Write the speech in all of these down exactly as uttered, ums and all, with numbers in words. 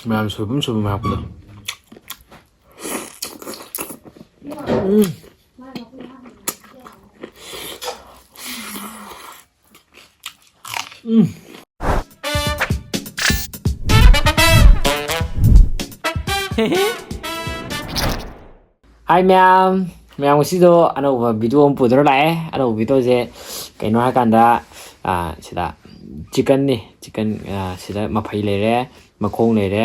ꯃꯌꯥꯝ ꯁꯣꯏꯕꯨꯝ, ꯁꯣꯏꯕꯨꯝ ꯍꯥꯞꯄꯗꯣ꯫ ꯎꯝ꯫ ꯎꯝ꯫ ꯍꯥꯏ ꯃꯌꯥꯝ, ꯃꯌꯥꯝ ꯉꯁꯤꯗꯣ ꯑꯅꯧꯕ video ꯑꯃ ꯄꯨꯗꯨꯅ ꯂꯥꯛꯑꯦ꯫ ꯑꯅꯧꯕ videoꯁꯦ ꯀꯩꯅꯣ ꯍꯥꯏꯀꯥꯟꯗ, ꯑꯥ, ꯁꯤꯗ chickenꯅꯤ꯫ Chicken, ꯑꯥ, ꯁꯤꯗ ꯃꯐꯩ ꯂꯩꯔꯦ, ꯃꯈꯣꯡ ꯂꯩꯔꯦ,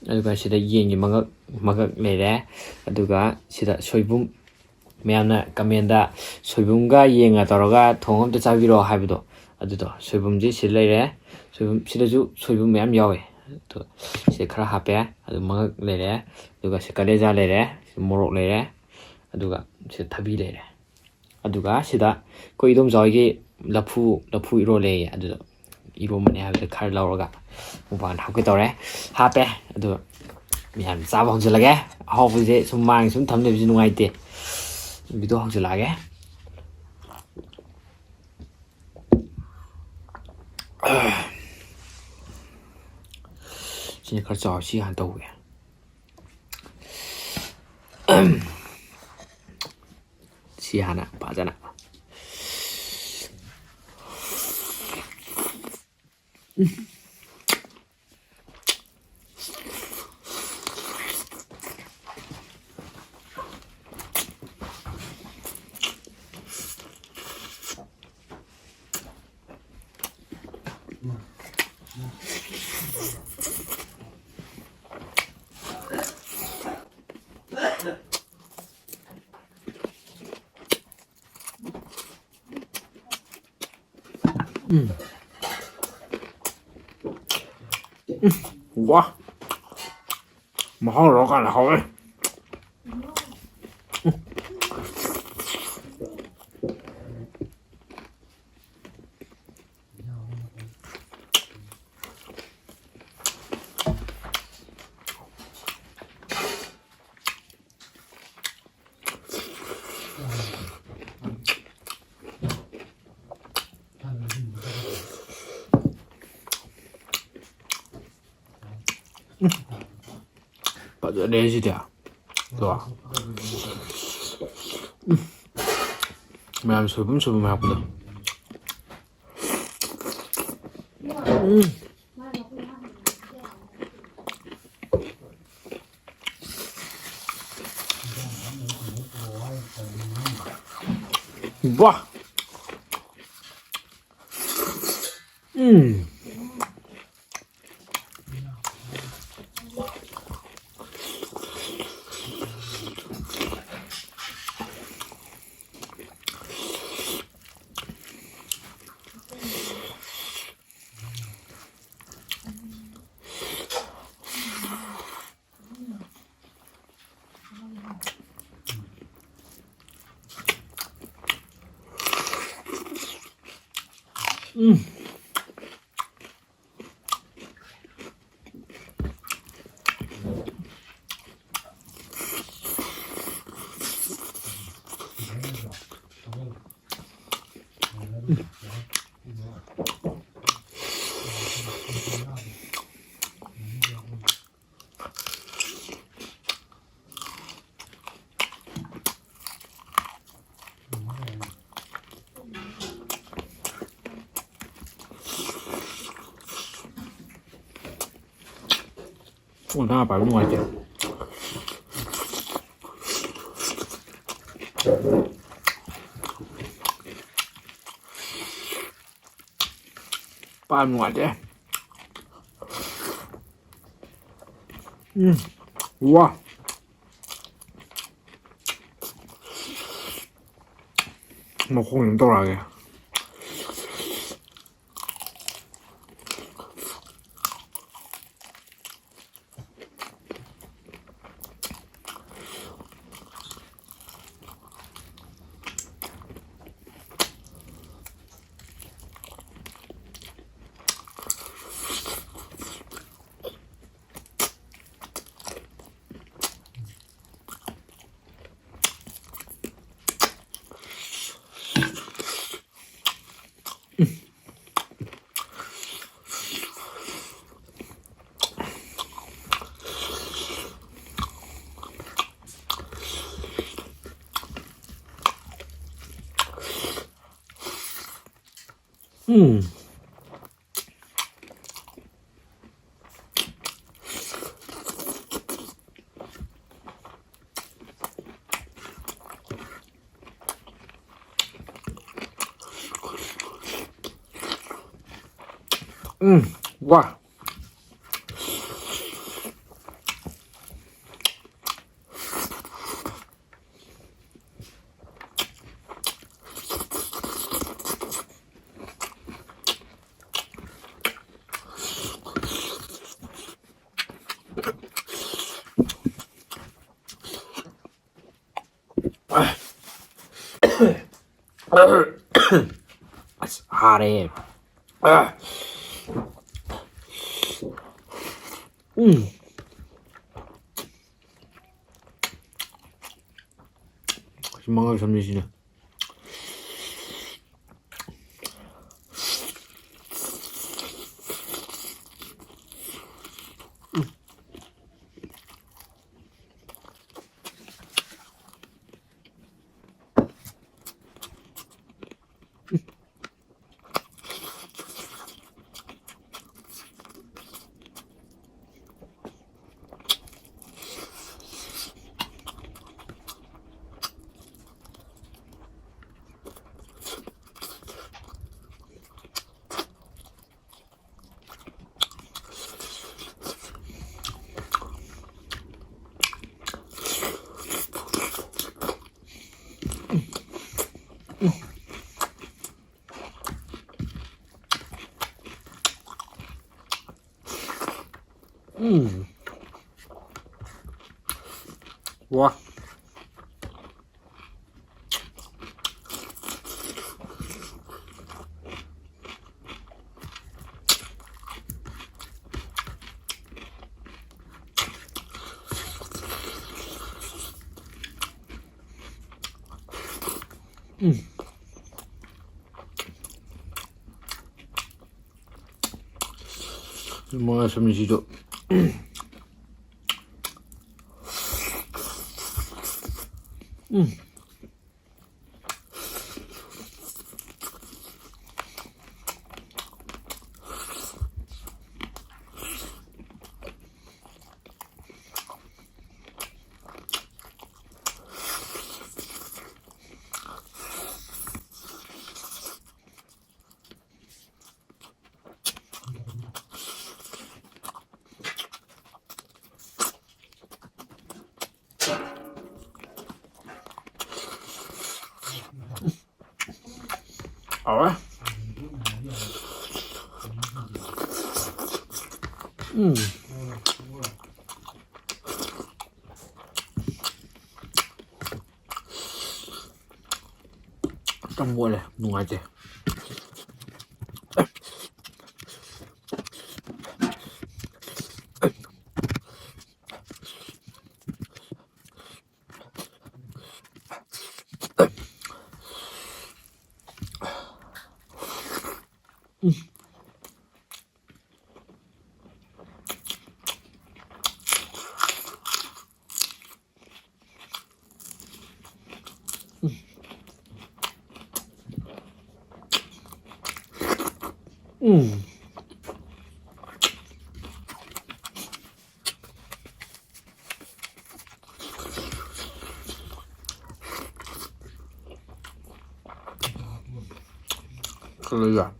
ꯑꯗꯨꯒ ꯁꯤꯗ ꯌꯦꯟꯒꯤ ꯃꯉꯛ, ꯃꯉꯛ ꯂꯩꯔꯦ, ꯑꯗꯨꯒ ꯁꯤꯗ ꯁꯣꯏꯕꯨꯝ꯫ ꯃꯌꯥꯝꯅ commentꯇ "ꯁꯣꯏꯕꯨꯝꯒ ꯌꯦꯟꯒ ꯇꯧꯔꯒ ꯊꯣꯡ ꯑꯝꯇ ꯆꯥꯕꯤꯔꯛꯑꯣ" ꯍꯥꯏꯕꯗꯣ, ꯑꯗꯨꯗꯣ꯫ ꯁꯣꯏꯕꯨꯝꯁꯤ ꯁꯤꯗ ꯂꯩꯔꯦ꯫ ꯁꯣꯏꯕꯨꯝ, ꯁꯤꯗꯁꯨ ꯁꯣꯏꯕꯨꯝ ꯃꯌꯥꯝ ꯌꯥꯎꯋꯦ꯫ ꯑꯗꯣ ꯁꯤꯗ ꯈꯔ ꯍꯥꯞꯄꯦ꯫ ꯑꯗꯨ ꯃꯉꯛ ꯂꯩꯔꯦ, ꯑꯗꯨꯒ ꯁꯤ ꯀꯂꯦꯖꯥ ꯂꯩꯔꯦ, ꯁꯤ ꯃꯣꯔꯣꯛ ꯂꯩꯔꯦ, ꯑꯗꯨꯒ ꯁꯤꯗ ꯊꯕꯤ ꯂꯩꯔꯦ꯫ ꯑꯗꯨꯒ ꯁꯤꯗ ꯑꯩꯈꯣꯏ ꯏꯗꯣꯝꯆꯥ ꯍꯣꯏꯒꯤ ꯂꯐꯨ, ꯂꯐꯨ ꯏꯔꯣꯜꯂꯦꯌꯦ꯫ ꯑꯗꯨꯗꯣ ꯏꯔꯣꯝꯕꯅꯦ ꯍꯥꯏꯕꯗ ꯈꯔ ꯂꯧꯔꯒ ꯃꯨꯛꯕꯥꯡ ꯍꯥꯞꯀꯦ ꯇꯧꯔꯦ꯫ ꯍꯥꯞꯄꯦ꯫ ꯑꯗꯨ ꯃꯌꯥꯝ ꯆꯥꯕ ꯍꯧꯖꯤꯜꯂꯒꯦ꯫ ꯑꯍꯥꯎꯕꯁꯦ ꯁꯨꯝ ꯃꯥꯡ ꯁꯨꯝ ꯊꯝ ꯂꯩꯕꯁꯦ ꯅꯨꯡꯉꯥꯏꯇꯦ꯫ Video ꯍꯧꯖꯤꯜꯂꯛꯑꯒꯦ꯫ ꯁꯤꯅ ꯈꯔ ꯆꯥꯎꯔꯦ꯫ ꯁꯤ ꯍꯥꯟꯅ ꯇꯧꯒꯦ꯫ ꯁꯤ ꯍꯥꯟꯅ ꯐꯖꯅ꯫ ꯎꯝ꯫ ꯎꯝ꯫ ꯋꯥ꯫ ꯃꯍꯥꯎ ꯂꯧꯔꯀꯥꯟꯗ ꯍꯥꯎꯋꯦ꯫ ꯐꯖꯔꯦ ꯁꯤꯗꯤ꯫ ꯑꯗꯣ, ꯎꯝ꯫ ꯃꯌꯥꯝ ꯁꯣꯏꯕꯨꯝ, ꯁꯣꯏꯕꯨꯝ ꯍꯥꯞꯄꯗꯣ꯫ ꯎꯝ꯫ ꯋꯥ! ꯎꯝ꯫ ꯎꯝ꯫ ꯐꯣꯟ ꯊꯥ ꯄꯥꯏꯕ ꯅꯨꯡꯉꯥꯏꯇꯦ꯫ ꯄꯥꯏꯕ ꯅꯨꯡꯉꯥꯏꯇꯦ꯫ ꯎꯝ꯫ ꯋꯥ꯫ ꯃꯈꯣꯡ ꯑꯗꯨꯝ ꯇꯧꯔꯛꯑꯒꯦ꯫ ꯎꯝ꯫ ꯎꯝ, ꯋꯥ꯫ ꯑꯁ, ꯍꯥꯔꯦ꯫ ꯎꯝ꯫ ꯁꯤ ꯃꯉꯥ ꯁꯝꯖꯤꯁꯤꯅ꯫ ꯎꯝ꯫ ꯋꯥ꯫ ꯎꯝ꯫ ꯃꯉꯥ ꯁꯝꯃꯤꯁꯤꯁꯨ꯫ ꯎꯝ꯫ ꯍꯥꯎꯔꯦ꯫ ꯎꯝ꯫ ꯆꯝꯕ ꯑꯣꯏꯔꯦ, ꯅꯨꯡꯉꯥꯏꯇꯦ꯫ ꯎꯝ꯫ ꯈꯔ ꯌꯥꯏ꯫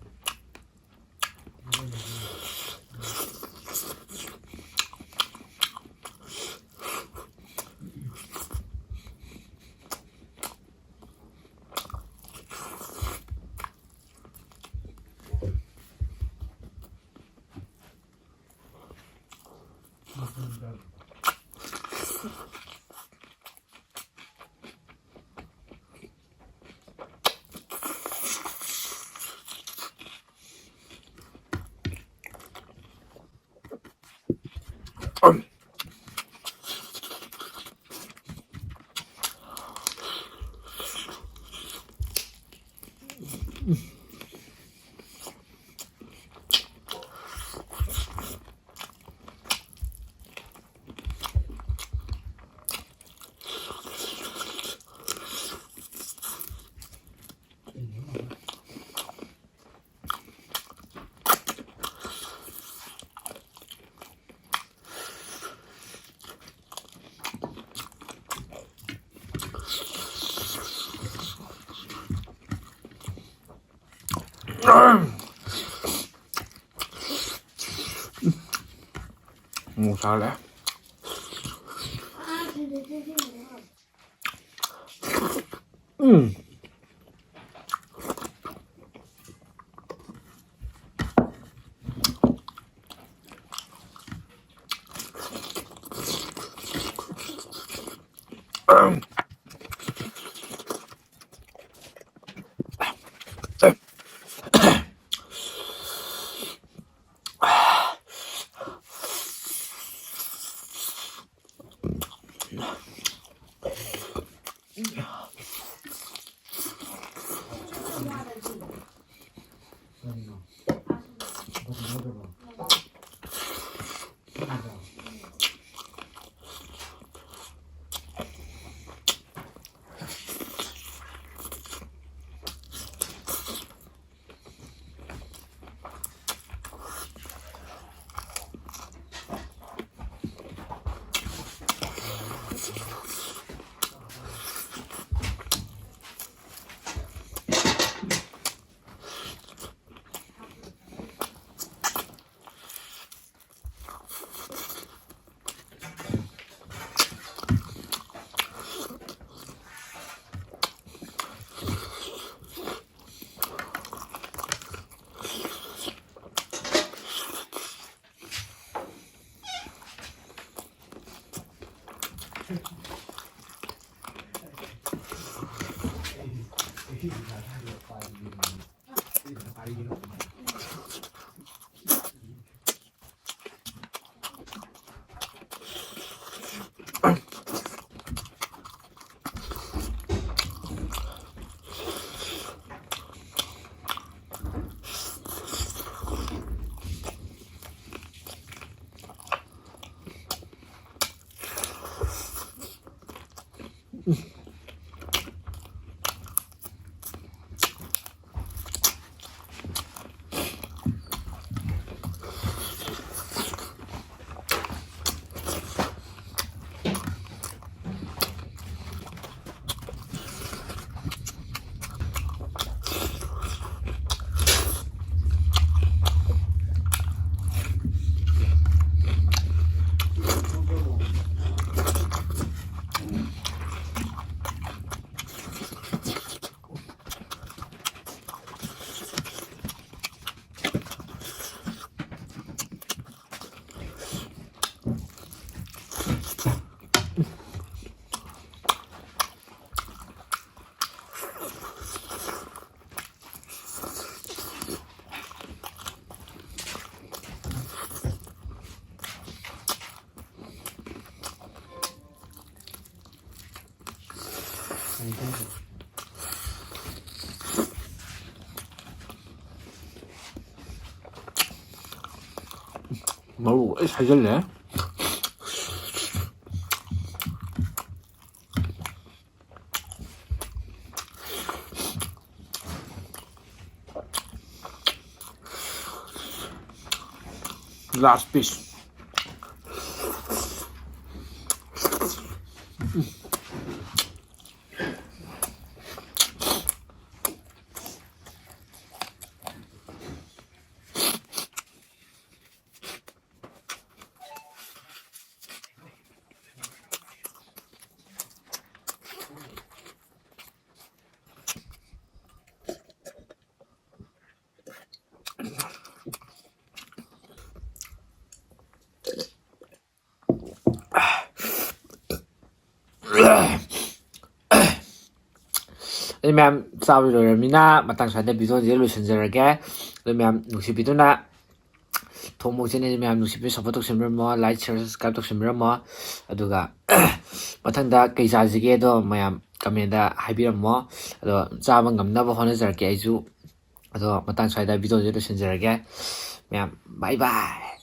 ꯃꯣꯔꯣꯛ ꯁꯥꯍꯜꯂꯦ꯫ ꯎꯝ꯫ ꯃꯔꯨ ꯂꯣꯏ ꯁꯥꯏꯖꯜꯂꯦ꯫ Last piece. ꯑꯗꯨ ꯃꯌꯥꯝ ꯆꯥꯕ ꯂꯣꯏꯔꯕꯅꯤꯅ ꯃꯇꯥꯡ ꯁ꯭ꯋꯥꯏꯗ ꯚꯤꯗꯤꯑꯣꯁꯦ ꯂꯣꯏꯁꯤꯟꯖꯔꯒꯦ꯫ ꯑꯗꯨ ꯃꯌꯥꯝ ꯅꯨꯡꯁꯤꯕꯤꯗꯨꯅ ꯊꯣꯡ ꯃꯣꯛ ꯆꯦꯅꯦꯜꯁꯦ ꯃꯌꯥꯝ ꯅꯨꯡꯁꯤꯕꯤꯅ ꯁꯞꯄꯣꯔꯠ ꯇꯧꯁꯟꯕꯤꯔꯝꯃꯣ, ꯂꯥꯏꯛ, ꯁꯤꯌꯔ, ꯁꯕꯁꯀ꯭ꯔꯥꯏꯕ ꯇꯧꯁꯟꯕꯤꯔꯝꯃꯣ꯫ ꯑꯗꯨꯒ ꯃꯊꯪꯗ ꯀꯩ ꯆꯥꯁꯤꯒꯦꯗꯣ ꯃꯌꯥꯝ ꯀꯃꯦꯟꯗ ꯍꯥꯏꯕꯤꯔꯝꯃꯣ꯫ ꯑꯗꯣ ꯆꯥꯕ ꯉꯝꯅꯕ ꯍꯣꯠꯅꯖꯔꯛꯀꯦ ꯑꯩꯁꯨ꯫ ꯑꯗꯣ ꯃꯇꯥꯡ ꯁ꯭ꯋꯥꯏꯗ ꯚꯤꯗꯤꯑꯣꯁꯦ ꯂꯣꯏꯁꯤꯟꯖꯔꯒꯦ꯫ ꯃꯌꯥꯝ ꯕꯥꯏ ꯕꯥꯏ꯫